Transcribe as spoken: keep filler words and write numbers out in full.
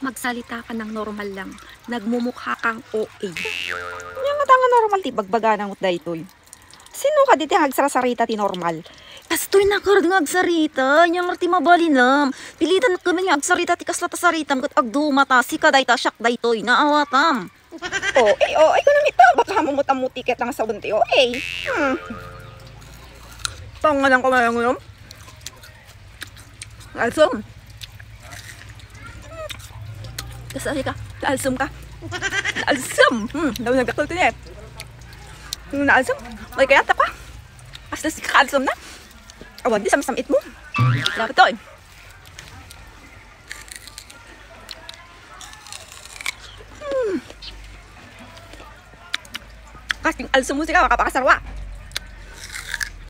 Magsalita ka ng normal lang. Nagmumukha kang O A. Ania ngata nga normal ti ibagbagana met daytoy? Sino kadi ti agsarasarita ti normal? Kastoy na kadi nga agsarita. Ania nga ti mabalinam? Pilitan kami nga agsarita ti kasla ta saritam ket agdumata. Sika dayta, siak daytoy. Naawatam. O A, O A, ikaw na met, baka ammom met ammo ti ket nga sabon ti O A. Hmm. Pangalan ko nga lang, no? Alsom. Kasla ka? Naalsom ka? Naalsom! Hmm, daw nagdakkel to niya eh. Nung naalsom, may kaya ta pa. Hasta si kakaalsom na. Awan, di samsam it mo. Grabe to eh. Hmm. Kasting alsom mo sila, makapakasarwa.